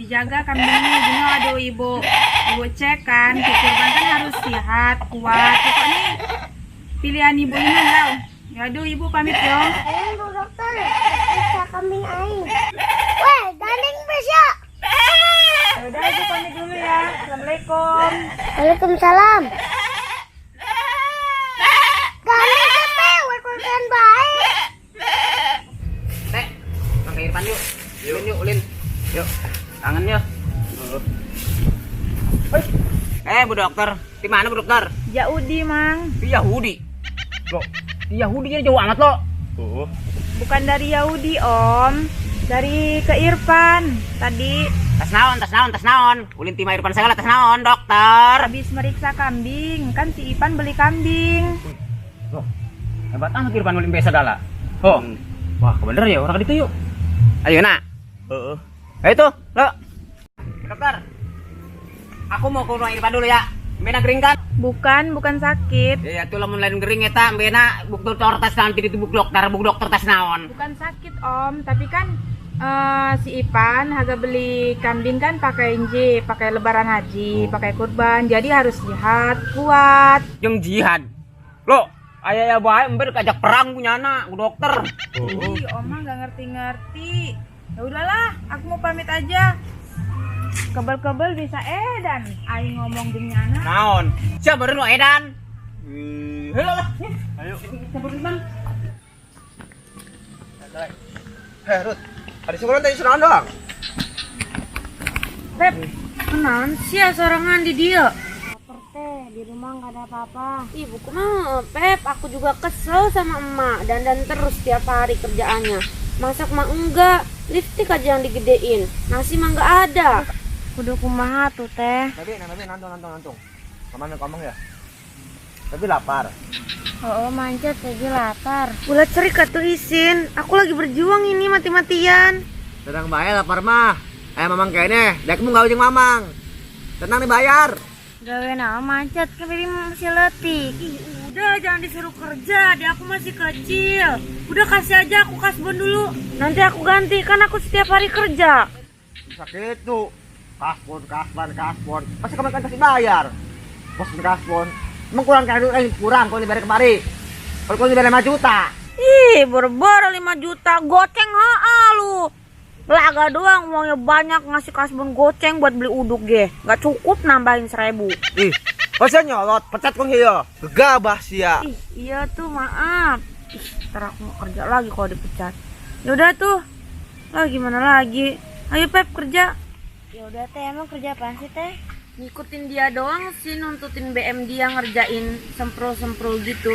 Dijaga kambingnya gini, aduh, ibu ibu cek kan, si kurban kan harus sehat, kuat. Pokoknya pilihan ibu ini lah. Ya aduh, ibu pamit yo. Ayo, Bu Dokter, periksa kambing aing. Weh, gandeng besya. Ya udah, ibu pamit dulu ya. Assalamualaikum. Waalaikumsalam. Gandeng sampai kurban baik. Teh, pakai Irfan yuk. Ulin yuk, ulin. Yuk, kangen yuk. Eh, Bu Dokter, di mana Bu Dokter? Yahudi, Mang. Di Yahudi. Loh, di Yahudi nya jauh amat lo. Bukan dari Yahudi, Om. Dari ke Irfan tadi. Tas naon, tas naon, tas naon. Ulin ti Irfan segala tas naon, dokter. Habis meriksa kambing, kan si Ipan beli kambing. Loh, hebat amat Irfan ulin biasa segala. Oh, wah, kebener ya orang itu yuk. Ayo nak. Heeh. Ayo tuh, lo. Dokter, aku mau ke rumah Irfan dulu ya. Bena gering kan? Bukan, bukan sakit. Ya, tuh lamun lain gering eta, bena buk dokter tas naon ti buk dokter tas naon. Bukan sakit, Om, tapi kan si Ipan harga beli kambing kan pakai inji, pakai lebaran haji, pakai kurban. Jadi harus sehat, kuat. Jeung jihad. Lo, aya ya bae embe ajak perang punya anak, ku dokter. Ih, Om mah nggak ngerti-ngerti. Ya udahlah, aku mau pamit aja. Kebel-kebel bisa edan. Aing ngomong jeung nyana. Naon? Siapa baru nu edan? Halo lah. Ayo. Siapa baru Bang? Heh, Ruth. Ada syukuran tadi sorangan doang. Pep, kenalan sih ya sorangan di dia. Lapar teh, di rumah nggak ada apa-apa. Ih, buku mah, Pep, aku juga kesel sama emak. Dandan terus tiap hari kerjaannya. Masak mah enggak, lipstick aja yang digedein. Nasi mah enggak ada. Kudu kumaha tuh teh. Tapi, nah, tapi nantung, nantung, nantung. Kemana ngomong ya? Tapi lapar. Oh, mancat lagi lapar. Ulah cerik atuh isin. Aku lagi berjuang ini mati-matian. Sedang bae lapar mah. Eh, mamang kene, dek mu gawe jeung mamang. Tenang dibayar. Gawe naon mancat ke pipi masih leutik. Ih, udah jangan disuruh kerja, dia aku masih kecil. Udah kasih aja aku kasbon dulu. Nanti aku ganti, kan aku setiap hari kerja. Bisa gitu. Kasbon, kasbon, kasbon. Pasti kamu kan kasih bayar. Bos kasbon. Emang kurang kayak kurang kalau dibayar kemari. Kalau kurang dibayar 5 juta. Ih, boro-boro 5 juta, goceng ha lu. Laga doang uangnya banyak ngasih kasbon goceng buat beli uduk ge. Gak cukup nambahin 1.000. Ih, masa nyolot, pecat kong iya. Gegabah sia. Ih, iya tuh maaf. Ih, ntar aku mau kerja lagi kalau dipecat. Yaudah tuh. Lah gimana lagi? Ayo Pep kerja. Ya udah teh, emang kerja apaan sih teh? Ngikutin dia doang sih, nuntutin BM dia ngerjain semprul-semprul gitu.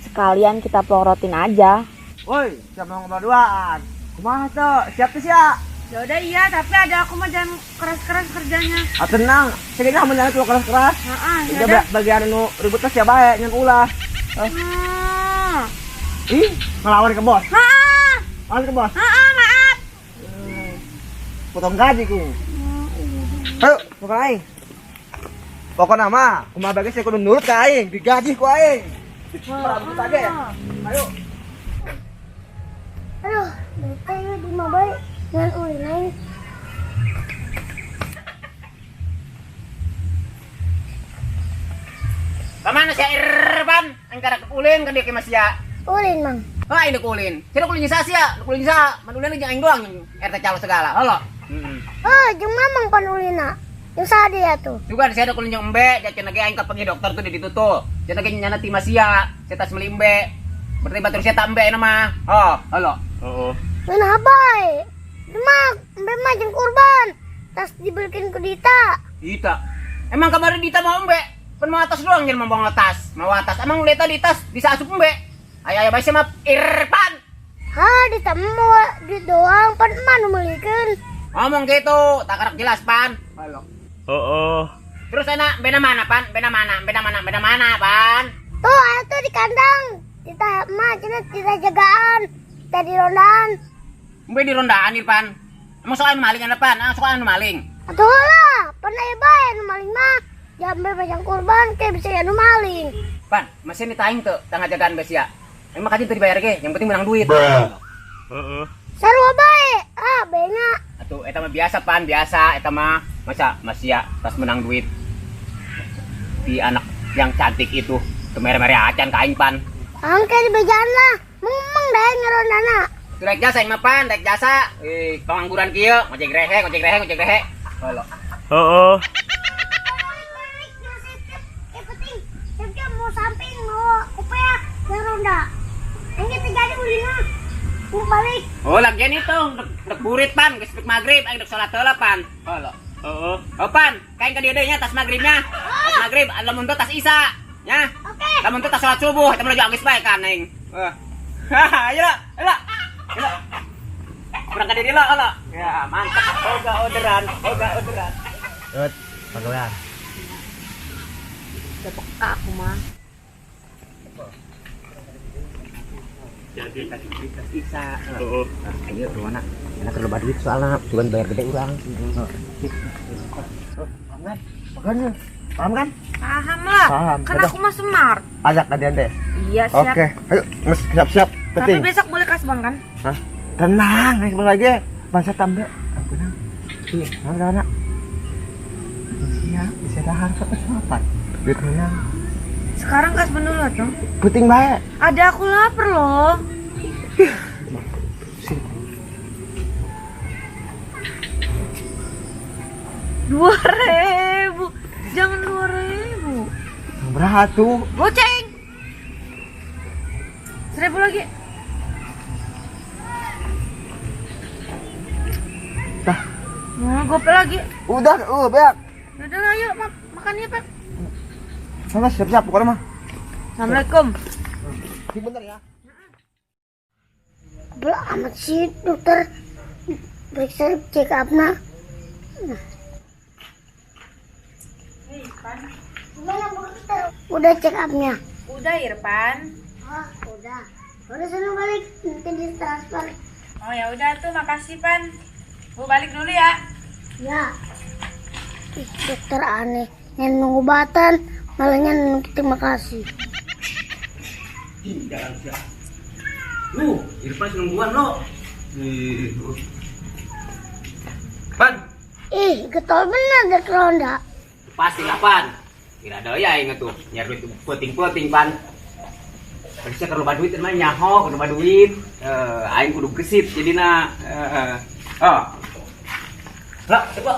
Sekalian kita pelorotin aja. Woi, siapa mau ngobrol duaan? Kumaha tuh? Siap tuh sia? Ya udah iya, tapi ada aku mah jangan keras-keras kerjanya. Ah tenang, segini kamu jangan terlalu keras-keras. Heeh, ya Udah udah. bagian nu ributnya siapa bae nyen ulah. Hmm. Ih, ngelawan ke bos. Heeh, Ngelawan ke bos. heeh, maaf. Potong gaji ku. Ayo, bukan aing. Pokoknya mah, kumaha bagi saya kudu nurut ke aing, digaji ku aing. Rambut aja. Ayo. Aduh, bete ya di mobile dengan ulin aing. Kemana si Irfan? Angkara ulin kan dia ke Mas ya. Ulin, Mang. Wah, ini kulin. Sini kulin sa sia, kulin sa. Manulin jeung aing doang RT calo segala. Halo. Oh, jeung mamang pan ulina. Yang sade ya tuh. Juga saya ada kulin jeung embe, jajan lagi aing ka panggil dokter tuh di ditu tuh. Cenah ge nyana ti Masia, saya tas meuli embe. Berarti batur saya tak embe nama. Oh, halo. Heeh. Mana bae? Demak, embe mah jeung kurban. Tas dibelikin ke Dita. Dita. Emang kemarin Dita mau embe? Pan mau atas doang jangan mau atas. Mau atas. Emang Dita di tas bisa asup embe. Ayo ayo bae sama Irfan. Hah, Dita mau duit doang pan emak nu meulikeun. Ngomong gitu, tak kerak jelas pan. Halo. Heeh. Terus enak bena mana pan? Bena mana? Bena mana? Bena mana pan? Tuh, ada tuh di kandang. Dita mah cenah Dita jagaan. Dita di rondaan. Embe di rondaan Irfan. Emang soal maling ada pan? Ah, soal maling. Atuh lah, pan aya bae nu maling mah. Jambe pajang kurban kayak bisa ya nu maling. Pan, masih nih taing tuh, tangga jagaan bes ya. Emang kaji tuh dibayar ke, yang penting menang duit. Heeh. Sarua bae. Ah, benya. Atuh eta mah biasa pan, biasa eta mah. Masa masih ya tas menang duit di anak yang cantik itu kemere-mere acan ka aing pan. Angke di bejaan lah. Meng deh ngerondana. Itu rek jasa aing mah pan, rek jasa. Eh, pengangguran kieu, ngojek rehe, ngojek rehe, ngojek rehe. Halo. Heeh. Yang penting, yang mau samping mau upaya ngeronda. Angke terjadi ulina. Mau balik. Oh, lagian itu dek burit pan, geus dek magrib, aing dek salat heula pan. Halo. Heeh. Oh pan, kain ka dieu deui nya tas magribnya. Tas magrib, lamun teu tas isya. Nya. Oke. Lamun teu tas salat subuh, eta mah laju geus bae kan aing. Heh. Ayo lah, ayo lah. Ayo lah. Kurang ka dieu lah, halo. Ya, mantap. Boga orderan, boga orderan. Rut, pagawean. Udah peka aku mah. Jadi tas magrib tas isya. Heeh. Ayo rumana. Enak terlalu duit soalnya, cuman bayar gede urang. Paham kan? Paham kan? Paham kan? Paham lah. Paham. Kan Udah. aku mah smart. Ajak kalian deh. Iya, siap. Oke, ayo, mes siap-siap. Tapi Penting. besok boleh kasbon kan? Hah? Tenang, ayo sebentar lagi. Bangsa tambah. Aku nang. Iya, nang anak. Siap, bisa dahar sampai selapan. Duit menang. Sekarang kasbon dulu atau? Penting baik. Ada aku lapar loh. Sini. 2.000. Jangan 2.000. Yang berat tuh. Goceng. 1.000 lagi. Dah. Nah, gope lagi. Udah, beak. Udah lah, yuk makan ya, Pep. Sana siap-siap pokoknya mah. Assalamualaikum. Ini bentar ya. Belum amat sih dokter periksa check up nah. Gimana Bu dokter? Udah check up-nya? Udah, Irfan. Oh, udah. Udah sana balik, nanti di transfer. Oh ya udah tuh, makasih Pan. Bu balik dulu ya. Ya. Ih, dokter aneh. Yang nunggu obatan, malahnya nunggu terima kasih. Ih, jalan siap. Lu, Irfan nungguan lo. Pan, Ih, getol bener dek ronda. pasti lah pan. Kira ada ya inget tuh, nyari duit peting-peting pan. Harusnya kalau loba duit emang nyaho, kalau loba duit. Aing kudu gesit jadina. Oh. Lah, coba.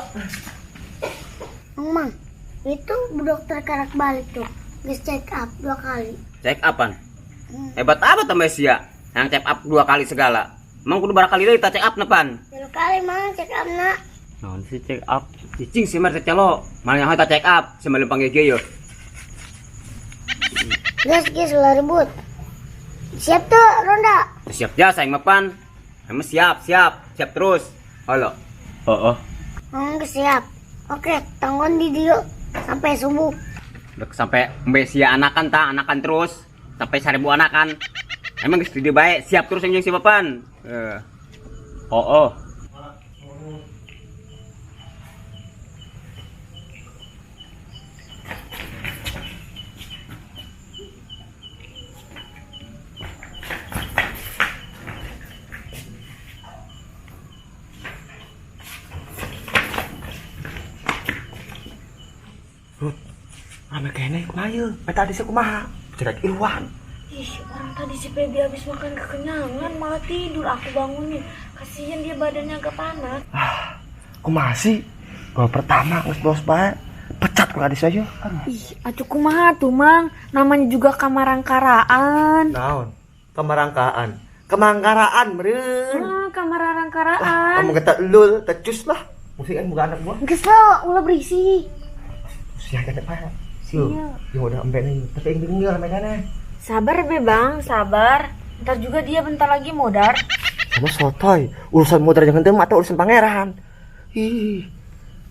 Mang, itu bu dokter karak balik tuh. Geus check up 2 kali. Check up pan. Hebat apa tambah sia? Yang check up 2 kali segala. Emang kudu barang kali deui ta check up na pan. 2 kali mang check up na. Naon sih check up? Cicing sih mah teh celo. Malah nyaho ta check up, semalam panggil ge yo. Geus geus ulah ribut. Siap tuh ronda. Siap jasa aing mah pan. Emang siap, siap, siap terus. Halo. Heeh. Geus siap. Oke, tanggon di dieu sampai subuh. Dek sampai embe sia anakan ta, anakan terus sampai 1000 anakan. Emang geus di dieu bae, siap terus anjing si papan. Heeh. Rut, rame kene kumaha ieu? Eta adisnya kumaha? Cedak Irwan. Ih, orang tadi si Pebi habis makan kekenyangan malah tidur, aku bangunin. Kasihan dia badannya agak panas. Ah, kumaha sih? Gol pertama geus bos bae. Pecat ku adis aja. Aduh. Ih, atuh kumaha tuh, Mang? Namanya juga kamarangkaraan. Naon? Kamarangkaan. Kemangkaraan meureun. Kamarangkaraan. Kamu kata lul, tecus lah. Musik kan bukan anak gua. Geus lo, ulah berisi. Sia kata pak. Siap. Ya udah embe nih, tapi yang bingung ya mainannya. Sabar be bang, sabar. Ntar juga dia bentar lagi modar. Sama sotoy, urusan modar jangan tem atau urusan pangeran. Ih,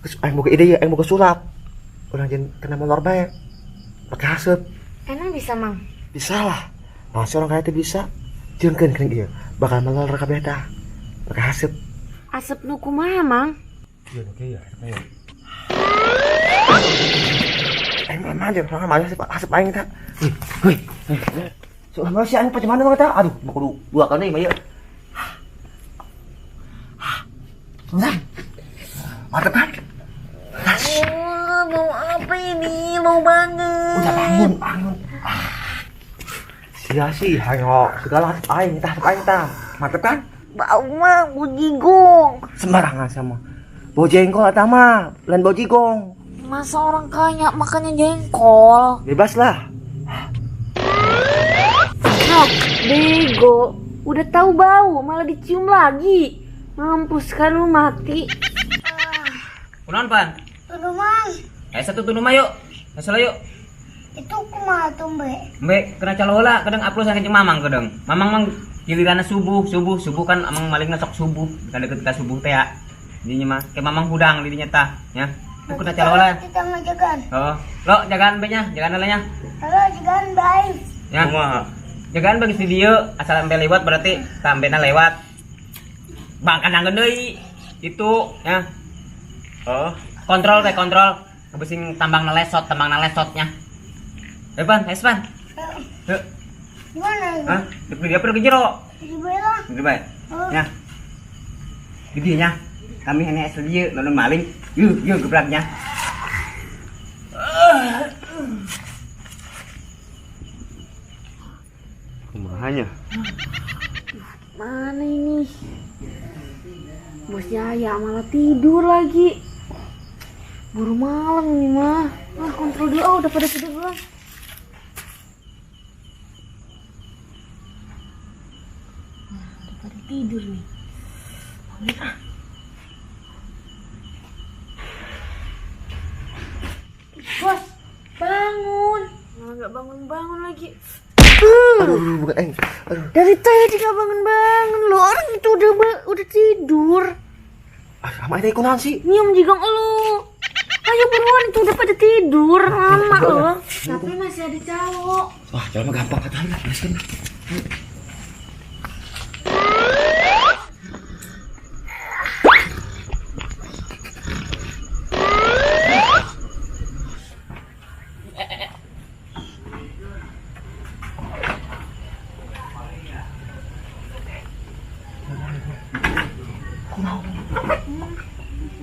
terus aing mau ke ide ya, aing mau ke sulap. Orang jangan kena molor bae. Pakai hasut. Emang bisa mang? Bisa lah. Masa orang kaya itu bisa. Jangan kan iya, bakal molor kabeh tah. Pakai hasut. Asep nu kumaha mang? Iya, oke ya, ayo. Aing mah manja, soalnya manja sih, asep aing tah. Wih, wih, wih. Soalnya sih aing macam mana bang tah? Aduh, mau kudu dua kali nih, mah ya. Nah. Mantep kan? Wah, bau apa ini? Bau banget. Udah bangun, bangun. Ah. Sia sih, hango segala aing tah aing tah. Mantep kan? Bau mah bau jigong. Sembarangan sama. Bau jengkol atau mah, lain bau jigong. Masa orang kaya makannya jengkol? Bebas lah. Hah, bego. Udah tahu bau, malah dicium lagi. Mampus kan lu mati. Kunaon pan? Tunggu mang. Satu tunduh mah yuk. Hasil yuk. Itu kumaha tuh mbe? Mbe kena calo heula, kadang upload saking mamang kadang. Mamang mang giliranna subuh, subuh, subuh kan amang malingna sok subuh, kan deket ka subuh teh ya. Dinya mah kayak mamang hudang di dinya tah, ya. Itu kena calo heula. Kita ngajagan. Oh, lo jagaan be nya, jagaan heula nya. Halo, jagaan bae. Ya. Kumaha? Jagaan bagi si dieu, asal embe lewat berarti tambena lewat. Bangkan anggeun deui. Itu ya. Oh. Kontrol teh kontrol. Ngebesing tambang lesot, tambang lesotnya. Pan, es pan. Yuk. Gimana ini? Hah? Di apa ke jero? Di bela. Di bae. Ya. Di dieu nya. Kami hanya es dieu nonton maling. Yuk, yuk gebraknya. Kumaha nya? Mana ini? Bos Jaya malah tidur lagi. Buru malam nih mah. Ah, kontrol dulu. Oh, udah pada tidur belum? Udah pada tidur nih. Bangun ah. Bos, bangun. Malah nggak bangun-bangun lagi. Aduh, bukan aing. Aduh. Dari tadi nggak bangun-bangun loh. Orang itu udah tidur. Ah, sama itu kunaon sih? Nyium jigong lu. Ayo buruan, itu udah pada tidur lama loh. Tapi masih ada cowok. Wah, jalan mah gampang kata lah. Bereskan.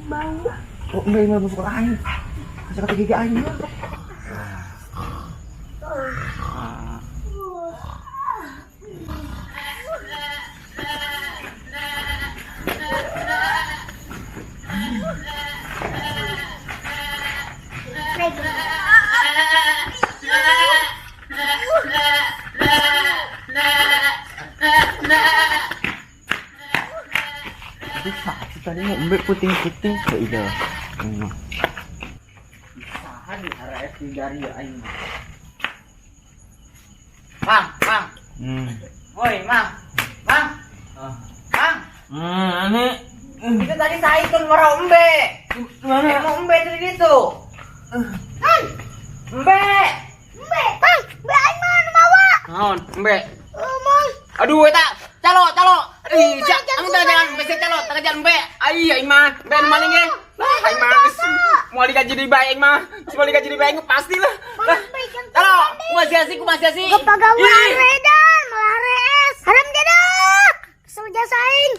Bau. Oh, enggak, ini masuk ke aing. Kasih kata gigi aing. Tadi mau ambil puting-puting ke ida. Saha di RS di dari aing. Mang, mang. Woi, mang. Mang. Mang. Aneh. Itu tadi saya ikut marah embe. Gimana? Mau embe tadi itu. Kan. Embe. Embe. Mang, embe aing mah nu mawa. Naon, embe? Oh, mang. Aduh, eta. Calo, calo. Ih, anu tengah jalan, bese calo, tengah jalan embe. Ai, aing mah, embe anu maling ge. Lah, aing mah geus moal digaji deui bae aing mah. Geus moal digaji deui bae aing pastilah. Lah, calo, kumaha sih, kumaha sih? Kepagawan redan, malah rees. Haram jadah. Kesel jasa aing.